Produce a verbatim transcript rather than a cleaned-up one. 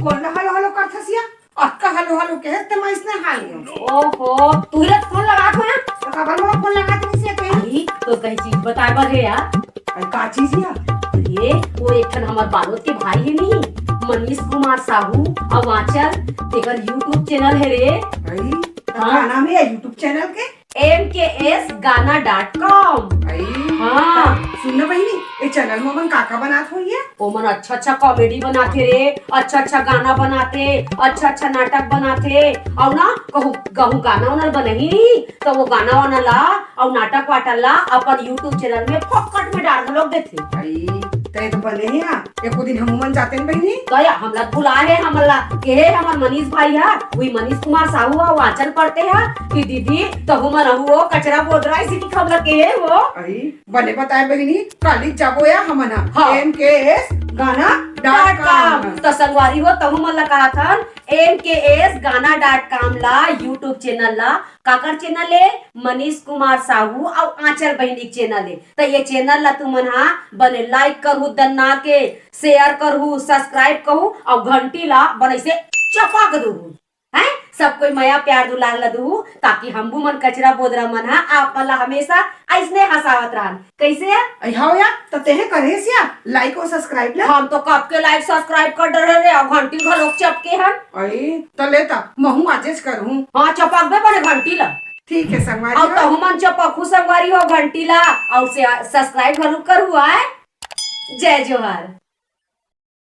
कोन ला hello hello करथस या? अतका हेलो हेलो कहे ते मैं इसने हाल हूँ। ओहो, तू ही ला फोन लगात हो ना? तो काबर मोला फोन लगात नहीं से ते? अरे, तो कई चीज बताए बर हे यार। अरे का चीज या? ये वो एक ठन हमर बालोद के भाई हे नहीं, मनीष कुमार साहू, अउ आंचल, तेकर YouTube चैनल हे रे। अरे, हाँ। का नाम हे YouTube चैनल के? एम के एस गाना डॉट कॉम। अरे, हाँ। त सुन ना बहिनी, ए चैनल में मन का का बनात होइए? ओमन अच्छा अच्छा कॉमेडी बनाथे रे, अच्छा अच्छा गाना बनाथे, अच्छा अच्छा नाटक बनाथे। अउ ना कहूँ कहूँ गाना वाना बनही नहीं, तो वो गाना वाना ला अउ नाटक वाटक ला अपन YouTube चैनल में फोकट में डाल घलोक देथे। अरे, त ये तो बने हे यार। एको दिन हमू मन जाते न बहिनी। तो या हमला बुला हे, हमला के हे हमर मनीष भाई हा, वही मनीष कुमार साहू हा, वो आंचल पढ़ते हा कि दीदी तहू मन आहू वो कचरा बोदरा इसी की खबर के हे वो। अरे, बने बताए बहिनी, काली जाबो या हमन हा। हाँ। एम के एस गाना डॉट कॉम। तो संगवारी हो, तहू मन ला कहा था, एम के एस गाना डॉट कॉम ला, YouTube चैनल ला, काकर चैनल हे? मनीष कुमार साहू अउ आंचल बहिनी के चैनल हे। त ये चैनल ला तुमन हा बने लाइक करहू, दन्ना के शेयर करहू, सब्सक्राइब करहू अउ घंटी ला बने से चपक दूहू। हैं? सब कोई मया प्यार दुलार ला दूहू, ताकि हमू मन कचरा बोदरा मन हा आप मन ला हमेशा अइसने हंसावत रहन। कइसे? अई हव या, त तेहे करेस या लाइक अउ सब्सक्राइब ला? हम तो कब के लाइक सब्सक्राइब कर डरे रे, अउ घंटी घलोक चपके हन। अई, त ले त, महू आजेच करहूँ। हाँ, चपकबे बने घंटी ला। ठीक हे संगवारी अउ हो। तहू मन चपकहू संगवारी हो घंटी ला, अउ से सब्सक्राइब घलोक करहू आय। जय जोहार।